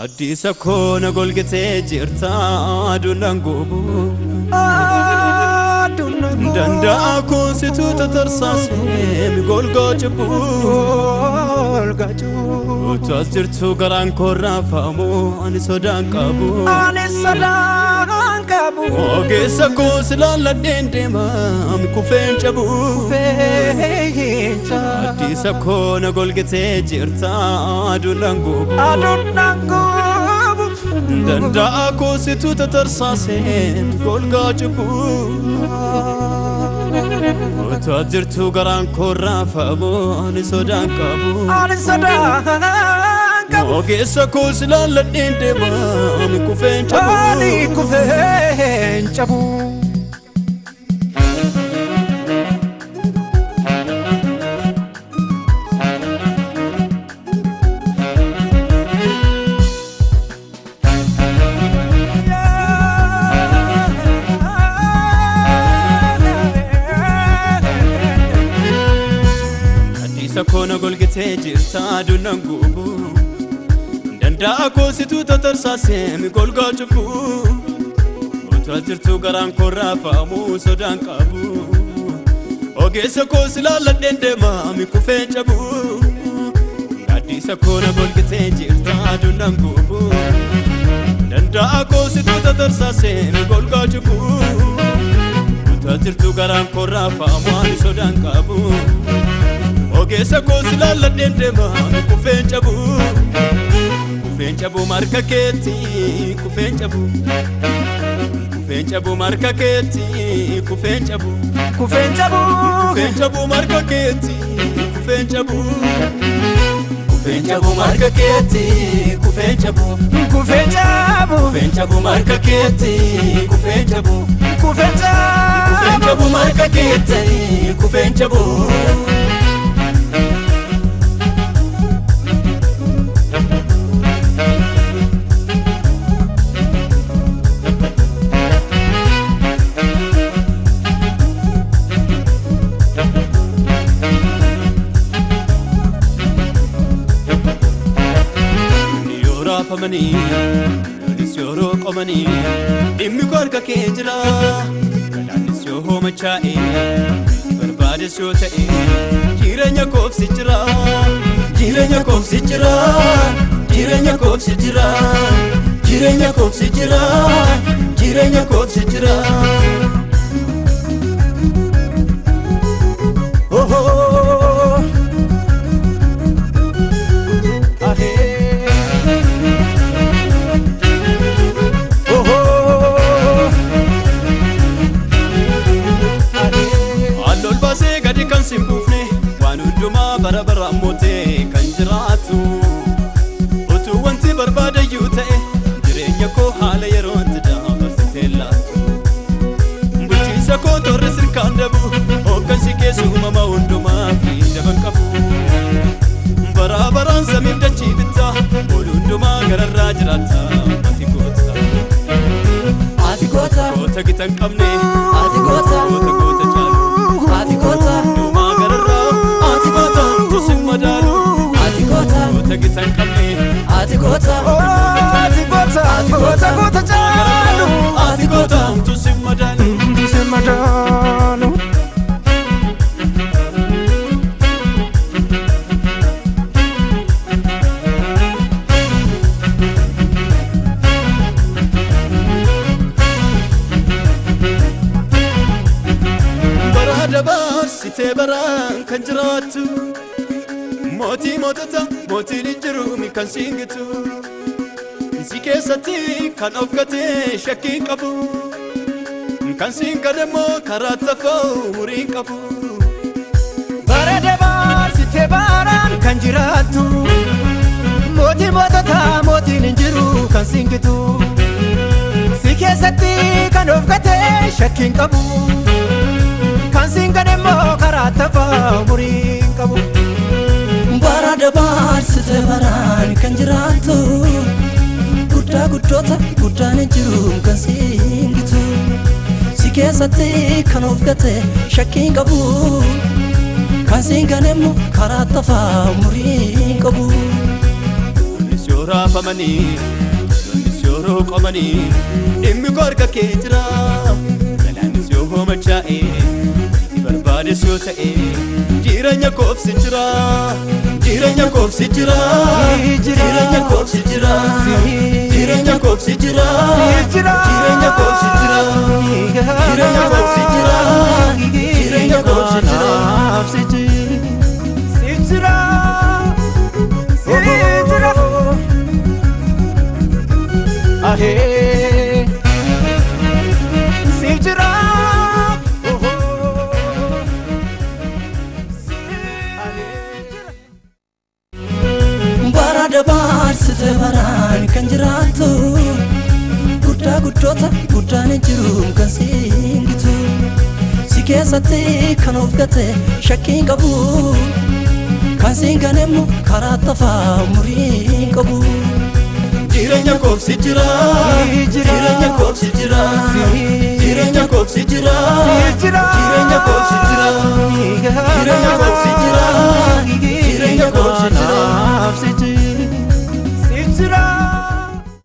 Gaaddisa koo na golgitee jirta aduun nan gubu. Danda'a koo situ tatarsaasee mi golgaa cubbuu. Utuu as jirtu garaan koo raafamu ani sodaan qabu. Ani sodaan qabu. Ogeessa koo silaalladheen deema mi kufeen cabu. Gaaddisa koo na golgitee jirta aduun nan gubu. Aduun nan gubu. Danda'a koo situ tatarsaasee mi golgaa cubbuu. Utuu as jirtu garaan koo raafamu ani sodaan qabu. Ani sodaan qabu. Ogeessa koo silaalladheen deema mi kufeen cabu. Ani kufeen cabu. Gaaddisa koo na golgitee jirta aduun nan gubu. Danda'a koo situ tatarsaasee mi golgaa cubbuu. Utuu as jirtu garaan koo raafamu sodaan qabu. Ogeessa koo silaalladheen deema mi kufeen cabu. Gaaddisa koo na golgitee jirta aduun nan gubu. Danda'a koo situ tatarsaasee mi golgaa cubbuu. Utuu as jirtu garaan koo raafamu ani sodaan qabu. Ogeessa koo silaalladheen deema mi kufeen cabu. Kufeen cabu marka keetti kufeen cabu. Kufeen cabu marka keetti kufeen cabu. Kufeen cabu. Kufeen cabu marka keetti kufeen cabu. Kufeen cabu marka keetti kufeen cabu. Kufeen cabu. Kufeen cabu marka keetti kufeen cabu. Kufeen Kufeen cabu. cabu marka keetti kufeen cabu. Inni yoo raafamanii lolis yeroo qomanii dhimmi koo harka kee jira. Galaannis yoo hoomachaa'e barbaades yoo ta'e jireenya koofsi jira. Jireenya koofsi jira. Jireenya koofsi jira. Jireenya koofsi jira. Jireenya koofsi jira. Oh, ahee. Oh, ahee. Hallol baasee gadi kan sin buufne waan hundumaa bara baraan mootee kan jiraatu. Utuu wanti barbaadayyuu ta'e jireenya koo haala yerootti dabarsitee laatu. Bulchiinsa koo torre sirkaan dabu hooggansi keessa uumama hundumaa fi daban qabu. Bara baraan samiif dachii bittaa ol hundumaa gararraa jiraata ati goota. Ati goota, Goota gita hin qabne ati goota, goota goota caalu. ati goota, Hundumaa gararraa ati goota, tusin madaalu. ati goota, Goota gita hin qabne ati goota, Ati goota, goota goota caalu. ati goota tusin madaalu. Si madaalu. Bara dabarsitee baraan kan jiraattu mootii mootota mootiin hin jiru mi kan siingitu si keessatti kan of gatee shakkii hin qabu kan siin gademmoo karaa tafoo umurii hin qabu. Bara dabarsitee baraan kan jiraattu. Mootii moototaa mootiin hin jiru kan siingitu. Si keessatti kan of gatee shakkii hin qabu. Kan siin gademmoo karaa tafaa umurii hin qabu. Bara dabarsite baraan kan jiraattu guddaa guddoota guddaan hin jiru kan siingitu si keessatti kan of gate shakkii hin qabu kan siin ganeemmoo karaa tafaa umurii hin qabu. Kunis yoo raafamanii, lollis yeroo qomanii, dhimmi koo harka kee jira. Galaannis yoo hoomachaa'e, wanti barbaades yoo ta'e, jireenya koof si jira. Jireenya koof si jira. Jireenya koof si jira. Jireenya koof si jira. Jireenya koof si jira. Jireenya koof si jira. Jireenya koof si jira. Si jira. Si jira. Ahee. Si jira. Si jira. Bara dabaarsite baraan kan jiraattu, guddaa guddoota guddaan hin jiru kan siingitu. Si keessatti kan of gate shakkiin qabu, kan siin ganeemmu karaa tafaa muriin qabu. Jireenya koof si jira. Jireenya koof si jira. Jireenya koof si jira. Jireenya koof si jira. Jireenya koof si